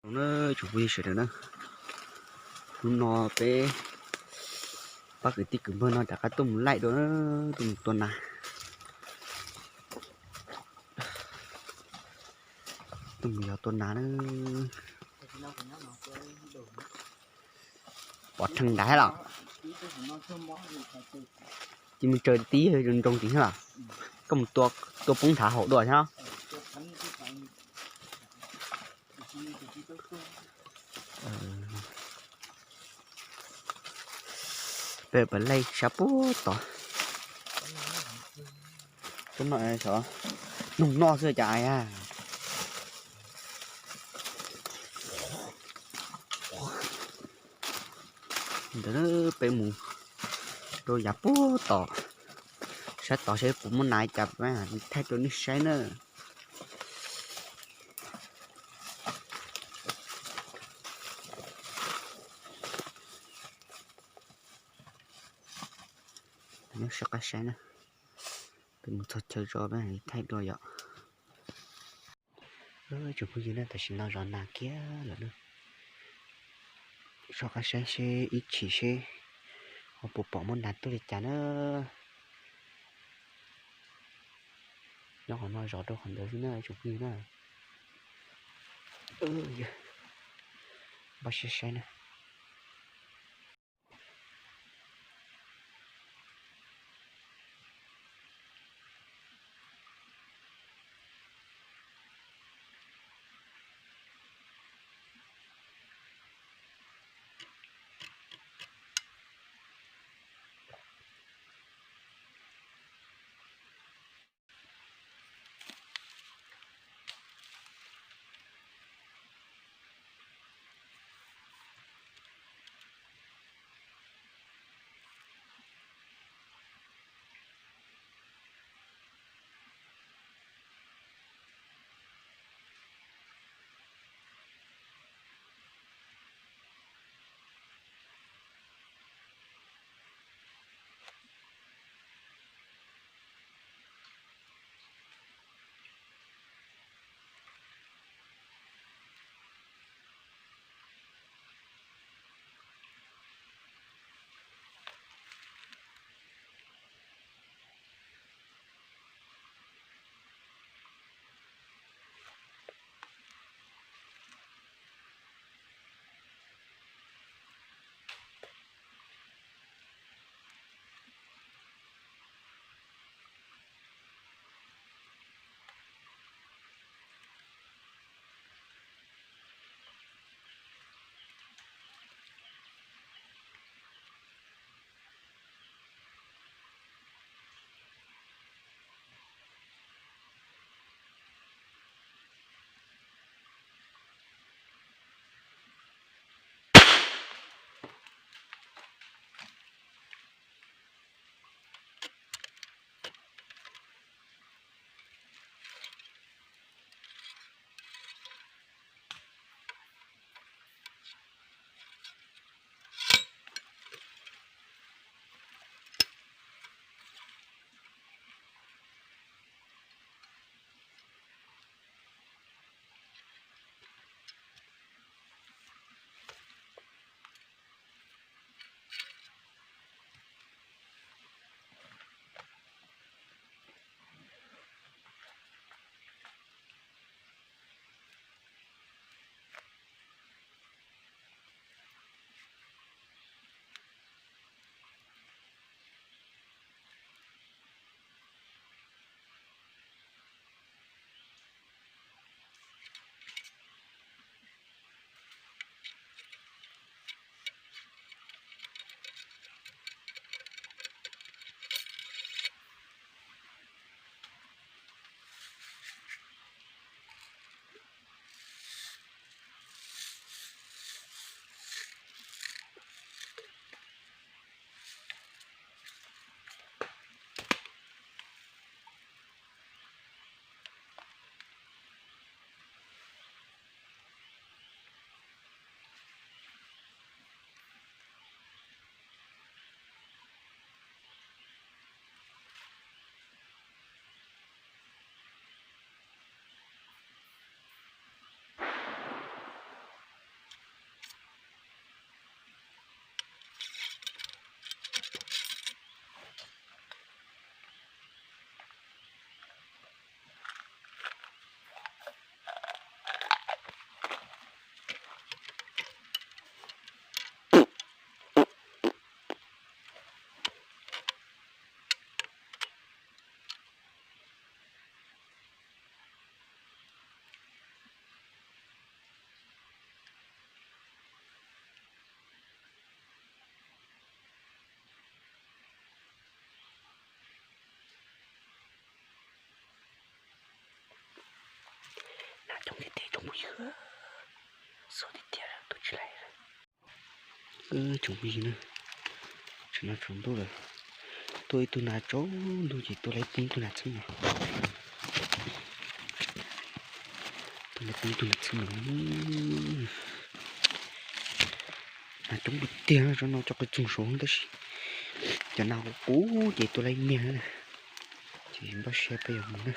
Na, tsoom phooj ywg sawv daws na, hnub no peb pab kwv tij kwv npawg no rov qab tuaj mus laij dua, tuaj mus tua nas, tuaj mus yos tua nas na. Pov rhees nrad los, ces mus tsaws tib nroo tim thiab los, koj mus tua poob nrad hauv dua thiab. Peb pab laij sab puag tod. Tsob no xyov noog noj xwb cas a. Ntawd peb mus rau yav puag tod, sab tod seb puas muaj nas cas peb thaij rau nej saib na. Nyob sab qab saib na, peb mus txog chaw tso peb thaij dua yom. Tsoom phooj ywg na, tam sim no zov nas kiag lawm na. Soj qab saib seb ib chim seb ho puas pom muaj nas tuaj li cas na. Nyob qhov no zov rau qhov ntawd xwb na tsoom phooj ywg na. Npaj siab saib na. Yog, xuav tiag tiag tuaj tsis laib. Tsoom phooj ywg na, tsaus ntuj lawm, tuaj ib tug nas tsaus ntuj ces tuaj laib poob tug nas txheeb no. Tuaj laib poob tug nas txheeb no. Nas coob kawg tiag, tsob no cov qws txoog saud tab sis cov nas qus qus ces tuaj laib miag na. Ces npaj siab peb yuav mus na.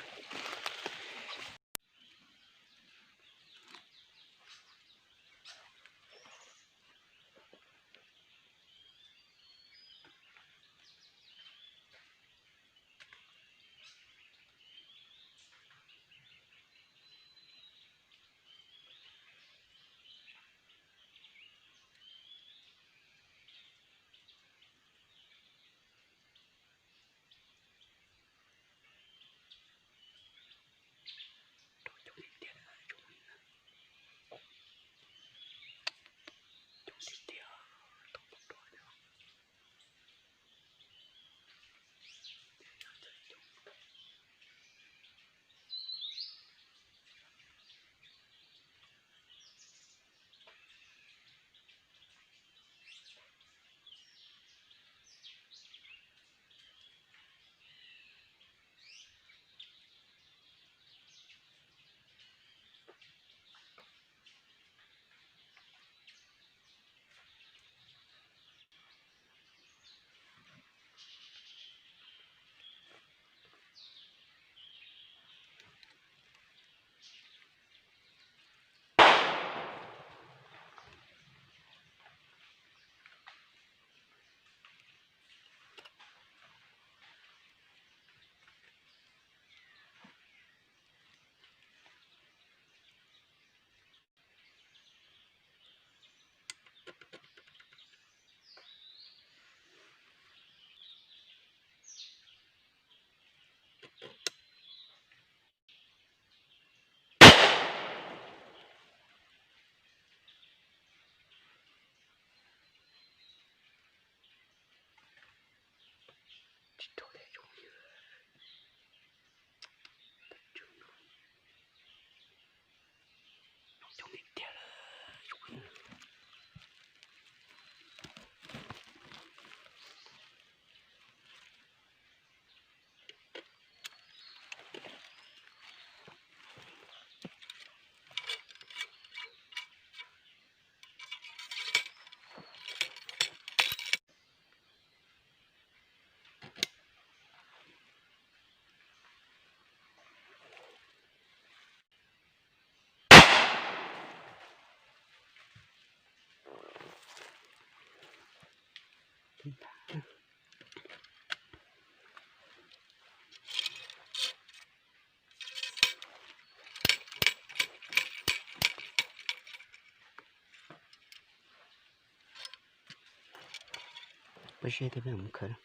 Peb saib tej peb mus khawb.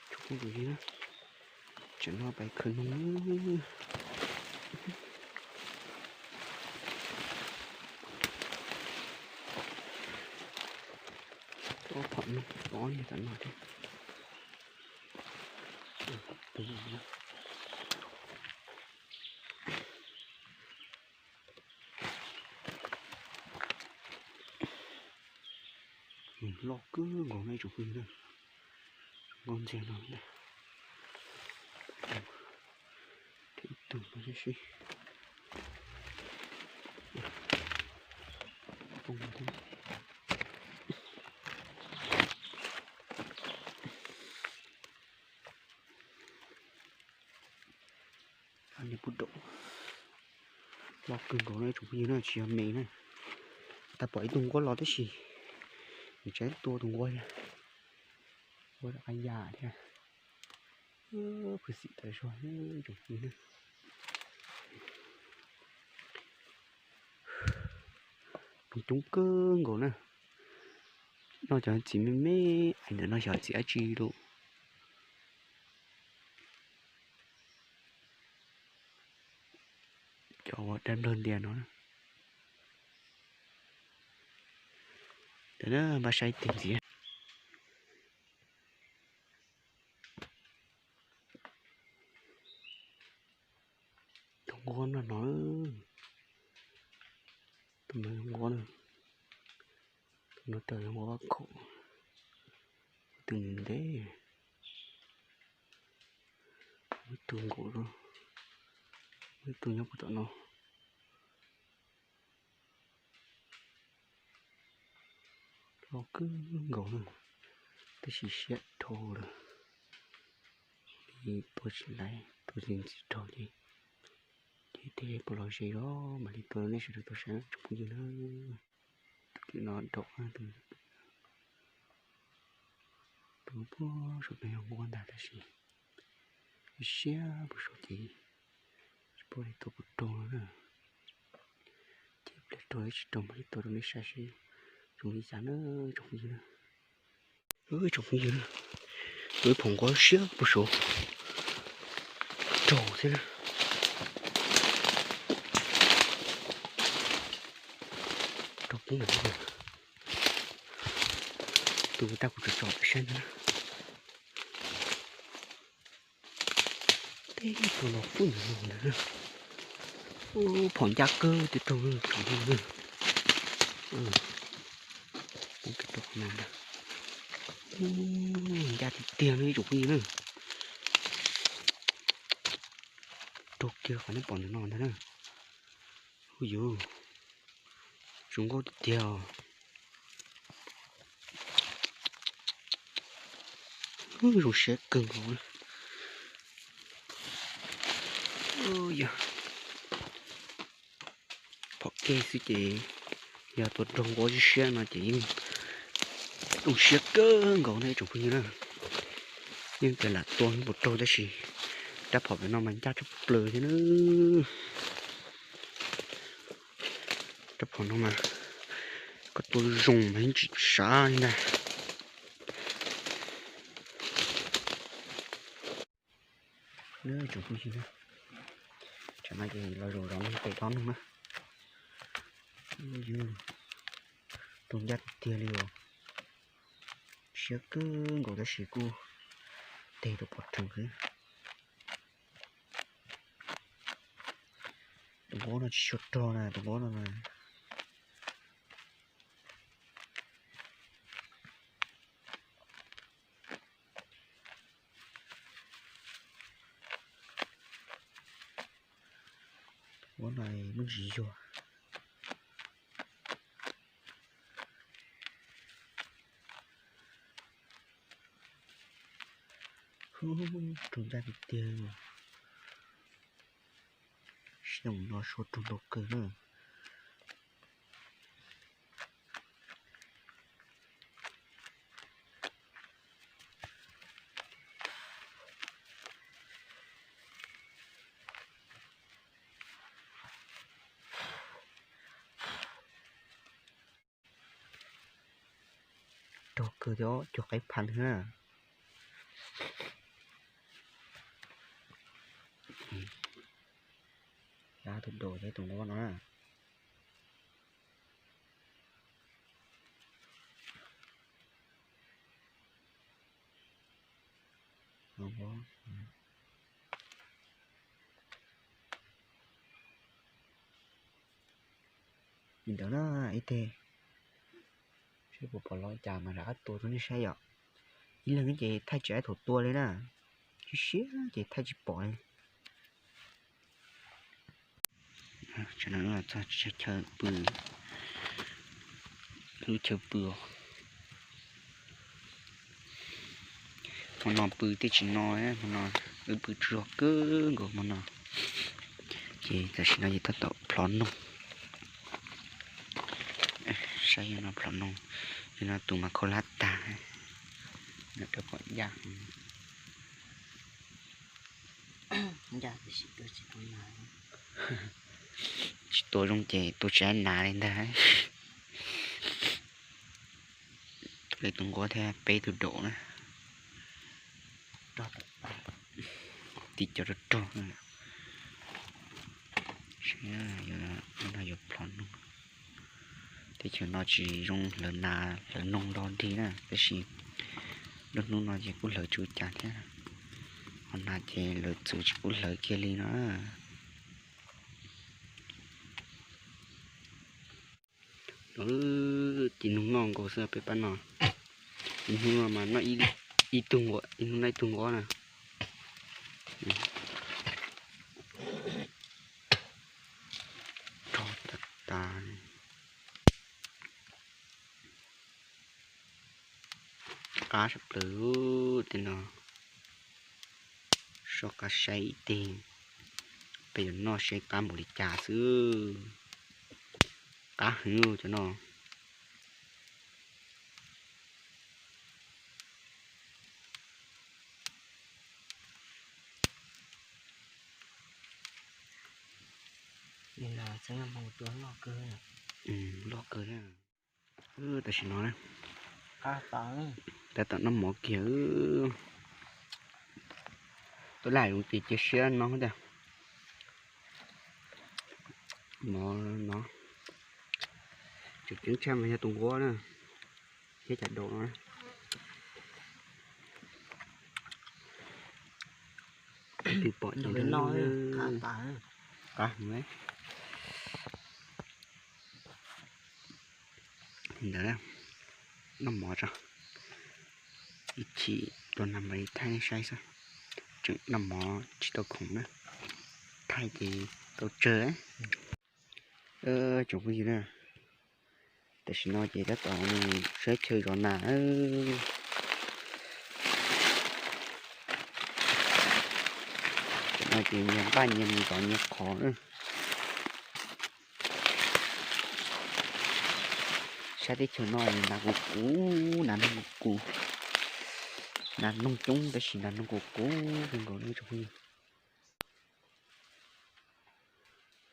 Tsoom phooj ywg, tsam no pais khawb noog. Ob phom noog pov niag tom no thiab. Loj kawg nkaus na tsoom phooj ywg na. Nkauj ntxiag no na. Thiab ib tug no sib sib poob thiab. Niag pub daum loj kawg nkaus na tsoom phooj ywg na, tsis yog me na. Tau pom ib tug nquab los tab sis nws tseem tua tus nquab thiab. Nquab qab ya thiab. Phwj xim tas zog tsoom phooj ywg na. Noog coob kawg nkaus na. Noj cov txiv me me, ntawm no xyov txiv dab tsi lawm. Cov uas dab nplawg ntias no. Ntawm na npaj saib tus ntxiv. Tus nquab no no. Tus no yog nquab na. Tus no tawm yog nquab vaj khaum. Tus ntev ntev. Ib tug nkaum, ib tug nyob puag tom no. Loj kawg nkaus na, tab sis siab dhau lawm, tua tsis laiv, tua tsis ntxim dhau ces, ces tej puas los ze los mam li tua rau nej sawv daws tau saib tsoom phooj ywg na. Tus no dau, tus puag saum no yog nquab ntag tab sis siab puag saud ces tsis paub li tua puas raug no na. Ces pliag raug tsis raug mam li tua rau nej saib seb zoo li cas na tsoom phooj ywg na. Tsoom phooj ywg na, tus ib phaum nquab siab puag saud raug thiab na. Raug poob ntawm no, tus tag kuv tsom tsom peb saib ntag na. Teb tus los poob ntawm no ntag na. Ub, phom ncaj kawg tiag raug tsoom phooj ywg na. Poob kiag rau qhov no ntag. Ub, ncaj tiag tiag no ib tsoom phooj ywg na. Raug kiag qhov nej pom ntawm no ntag na. Ub yuv, zoo nkauj tiag tiag os. Zoo siab kawg nkaus. Yog phom keg xwb ces yog tua raug nquab siab siab no ces yeej zoo siab kawg nkaus na ib tsoom phooj ywg na. Yeej tias lam tua puas raug tab sis rab phom pem no mas ncaj tshaj plaws thiab na. Rab phom no mas koj tua zoo mas yeej tsis sav li ntag. Tsoom phooj ywg, tsam no ces los zaum zov tes dob nug na. Yus, tus ncaj tiag tiag li os. Siab kawg nkaus tab sis kuj teg rau pov rhees xwb. Tus nquab no tsis tshua rog na, tus nquab no na. Ua no muaj ntsis yuag. Hu, raug ncaj tiag tiag. Sib no sua raug ntau kawg na. Raug kawg thiab cua qaib pha na. Dab tus daus thiab tus nquab no na. Li ntawd na ib teg, seb puas pom los cas mas rov qab tua rau nej saib yom. Ib leeg ces thaij tsis tau thaum tua li na, siab siab ces thaij tsis pom li. Txog chaw pw, lub chaw pw. Hmo no pw tej tsis no, hmo no wb pw tsuag kawg nkaus hmo no. Ces tam sim no ces tab tom plhov noog. Saib yog no plhov noog, yog no tus mas khau lab tag, no rau pom ncaj. Tsis tua zoo ces tua tsis hais nas li ntag. Tua li tus nquab thiab peb tus daum na. Rog tawm pais, tiv cov rog rog na. Seb no yuav plhov noog. Teb chaws no tsis zoo hlawv nas hlawv noog nrog nrig na, tab sis lub hnub no ces kuj hlawv tsis ua cas thiab. Ho nas ces lawv txwv tsis pub hlawv kiag li no. Ces nug noj nkaus xwb peb pab no. Ib hnub no mas noj ib tug nqua, ib hnub noj ib tug nqua na. Rog tas tas. Qab sawv plaws tej no. Soj qab saib ib teg, peb yuav noj saib qab npaum li cas xwb. Qab heev cov no. Loj kawg. Tam sim no na, tab tom noj mov kiag. Tuaj laj zoo ces cia siab no tiag. Mov no, tseem ceeb tshaj mas yog tus nquab na, thiab cov daum no. Twb pom ces no, qab heev. Ntawd, noj mov tso, ib chim rau nag mam li thaij saib xwb. Tseem noj mov tsis tau khoom na, thaij ces tau tsawg. Tsoom phooj ywg na, tam sim no ces tab tom saib chaw zov nas. Tam no ces nyias npaj nyias mus zov nyias qhov na. Sab teb chaws no nas kuv kuv, nas noog kuv kuv, nas noog coob tab sis nas noog kuv kuv kawg nkaus na tsoom phooj ywg.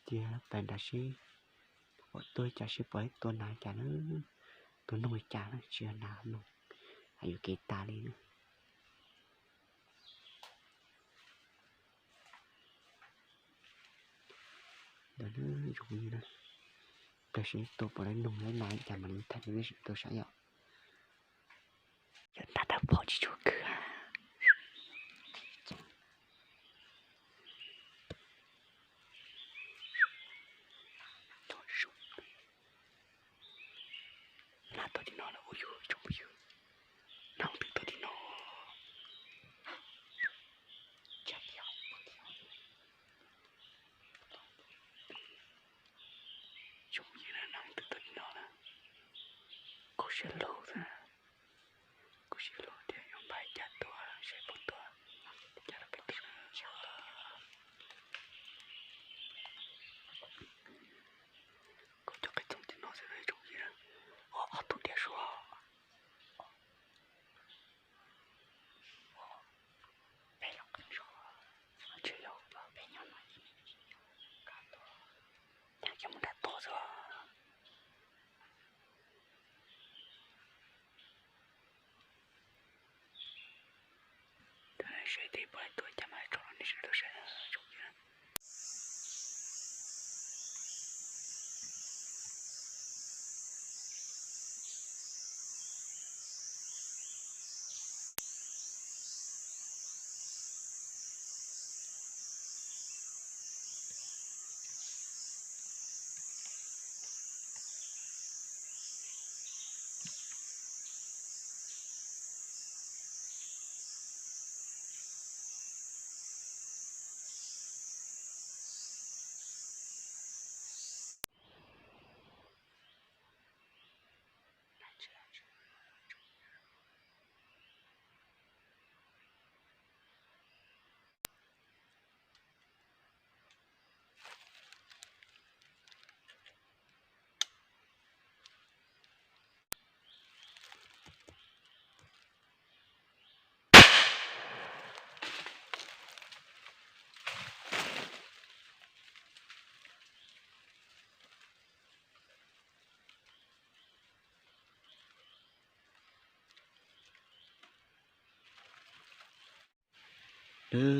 Cia pais nrad seb pom tuaj cas, seb pom tua nas cas na, tua noog li cas na, tsis yog nas noog, yuam kev tas li na. Ntawd na, tsoom phooj ywg na, peb seb tua pom lawv noog lawv nas li cas mam li thaij rau nej sawv daws tau saib yom. Yog nta tawg pom tsis tshua kawg. Nas tuaj tim no lawm, ua yus tsoom phooj ywg, nas twb tuaj tim no. Tsoom phooj ywg, nas twb tuaj tim no lawm. Khuv siab lug xwb, khuv siab lug tias yuav npaj cas tua seb puas tua. Cas los peb tua. Kuv cov qe txoom tim no xwb na tsoom phooj ywg, ob tug diav suav. Peb los qee zog, tsis yog peb nyob no ib me ntsis, cas mus nram tod xwb. Saib tes puas tuaj cas mas tso rau nej sawv daws saib tsoom phooj ywg.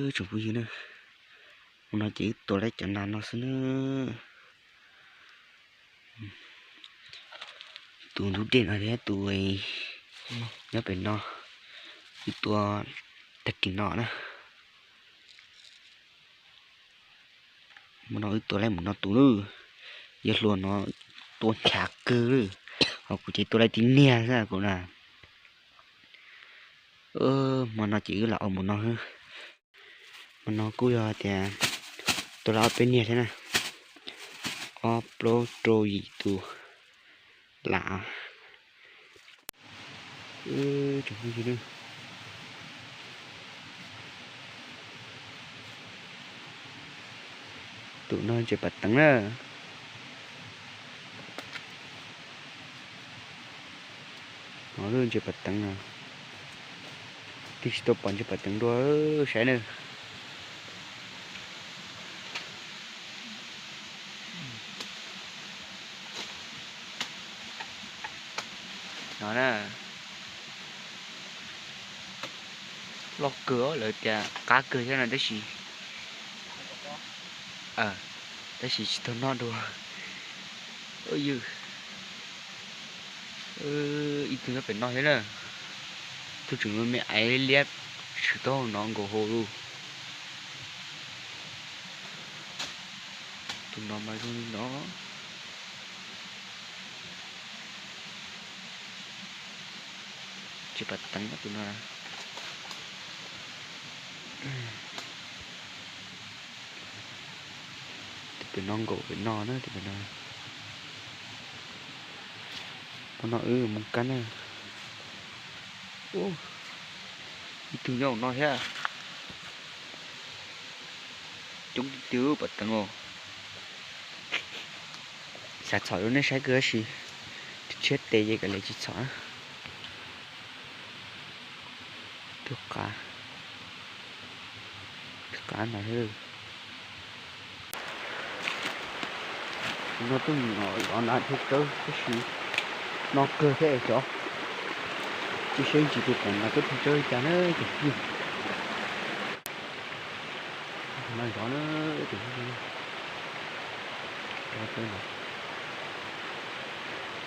Tsoom phooj ywg na, hnub no ces wb tua lawm cov nas no xwb na. Tus ntug dej no thiab tus nyob pem no, wb tua tag kis no na. Hnub no wb tua lawm mus no tus lawm, yog hluas no tua nchav kawg li, ho kuv ces tua laib tib niag xwb kuv na. Hmo no ces wb lam ua mus no xwb. Hmo no kuj yog tias tua laib ob peb niag thiab na, ob plaub rau yim tus lam. Tus no ntses pas teev na. No lub ntses pas teev no, twb tsis tau pom ntses pas teev dua, saib na. No na, loj kawg, lawv tias qab kawg thiab no tab sis, tab sis tsis tau noj dua. Ib tug nyob pem no thiab na, tus tseem me me aiv liab, tsis tau no nkaus hauv lawm. Tus no mas zoo li no. Ntses pas teev tus no. Tus pem no nkaum pem no na, tus pem no. Hmo no wb mus kab na. Ib tug nyob hauv no thiab. Coob tiag tiag pas teev os. Xav txhom rau nej saib kawg tab sis tshiab tes ces kav liam tsis txhom na. Tus qab, tus qab no. No tuaj mus zov nas thiab tsawb tab sis no kawg thiab es xyov, tsis seb ntsis tus qab nas tuaj thiab tsawb li cas na tus phooj ywg. No zov na tus phooj ywg.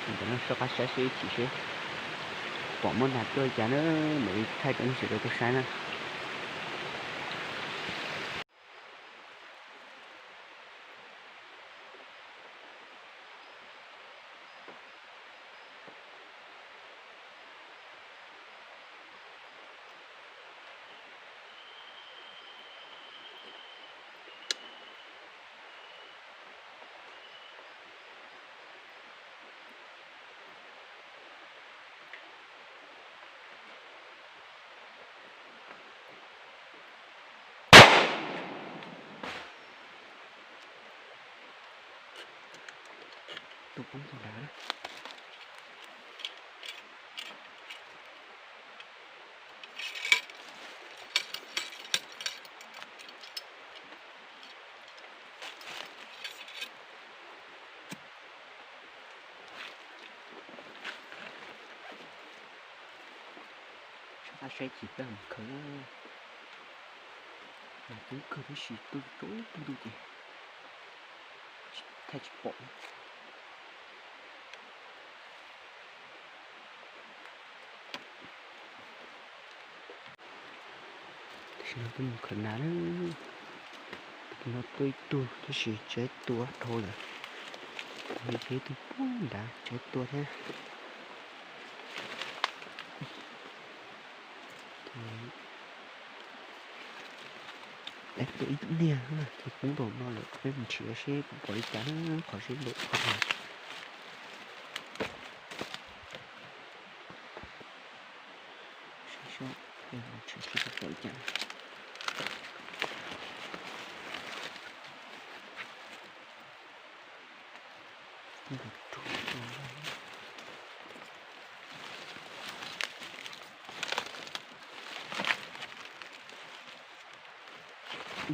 Ntawm no soj qab saib seb ib chim seb pom muaj nas tuaj li cas na, mam li thaij rau nej sawv daws tau saib na. Tus poob tus dav. Soj qab saib chim peb mus khaws na. Nas coob kawg tab sis tuaj tsaus ntuj ces thaij tsis pom. Tam sim no tuaj mus khaws nas na. Tus no tuaj ib tug tab sis tsawb tua dhau lawm. Tus no ces ib tug poob nrad tsawb tua thiab. Ces tua ib niag ces poob rau no lawm, peb mus nrhiav seb puas pom li cas na, qhov seb npaum qhov no. Seb seb peb mus nrhiav seb puas pom li cas.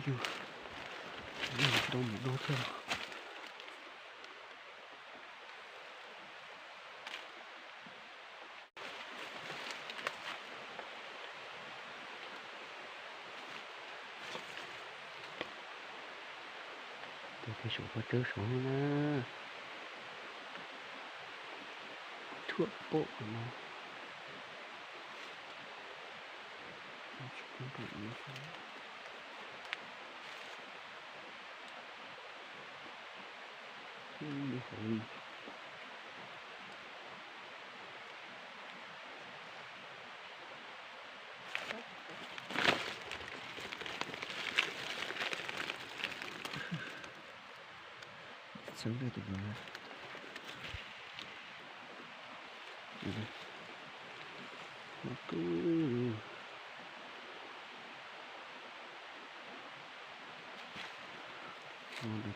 Yus, yus tau mus no thiab. Tua kiag saum qhov tsawb saud na. Tshuam pom no. Tsis poob rau ub xwb. Thiab li hauv li. Txheeb tus no,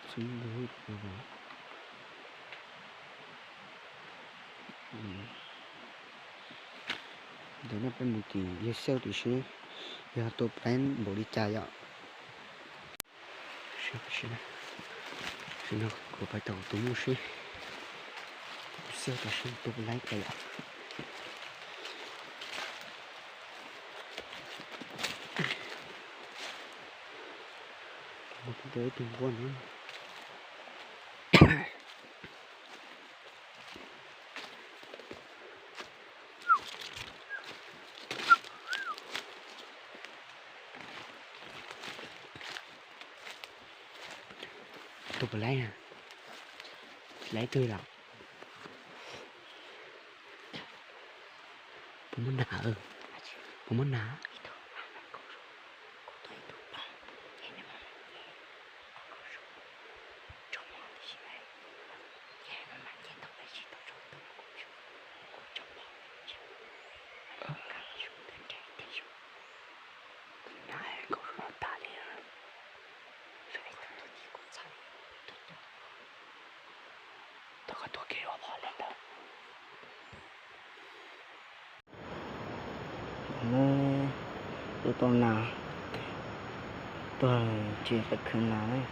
txheeb tus no. Ntawm no peb mus tim yawg Xauj tim seb yog tua plaib npaum li cas yom. Tam sim no kuv pais tom tus mus seb yawg Xauj tam sim tua plaib cas yom. Tua ib tug nquab no. Tus puas laib, laib twg los? Puas muab nag? Puas muab nag? Tus tua nas, tuag tsis pais khwv nas.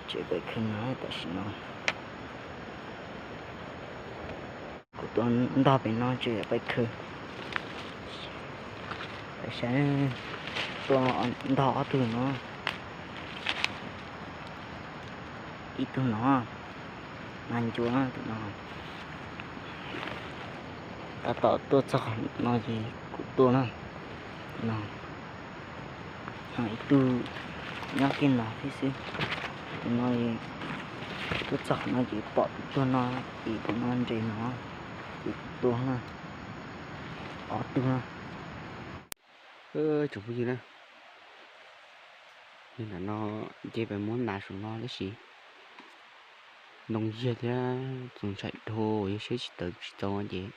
Tsis pais khwv nas tam sim no. Kuv tua ntog pem no tsis pais khwv. Pais saib, tua ntog ob tug no. Ib tug no, nas ncuav tus no. Tab tom tuaj txog no ces kuv tua na. No, ib tug nyob kiag no thiab xwb. Tus no tuaj txog no ces pom tus tuag no, ces tus no nres no, ces kuv tua na. Ob tug na. Tsoom phooj ywg na, yog ntawm no nce pais muab nas saum no tab sis ntoo yiag thiab txaus ntshai dhau, yog siab tsis tawm tsis txaus ces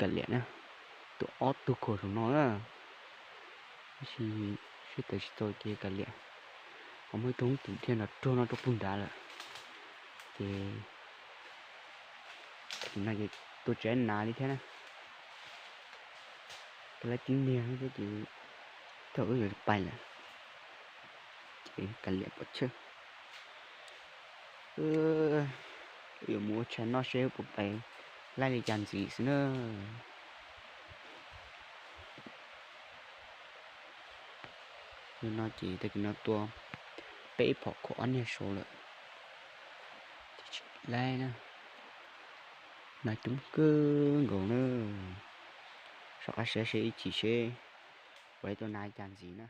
kav liam na. Tua ob tug khuam saum no na, tab sis siab tawm tsis txaus ces kav liam. Ho muaj ib tug tim thiaj nrog rog no rau puag nrad lawm. Ces no ces tua tsis nas li thiab na. Tus laib tib niag thiab ces thaum wb yuav pais lawm ces kav liam pov chawj. Wb yuav mus ua tshais noj seb wb puas pais laij li cas ntxiv xwb na. Yog no ces tag kis no tua peb ib phom khuam ob niag saud lawm ces tsis laij na. Nas coob kawg nkaus na. Soj qab saib seb ib chim seb puas tua nas li cas ntxiv na.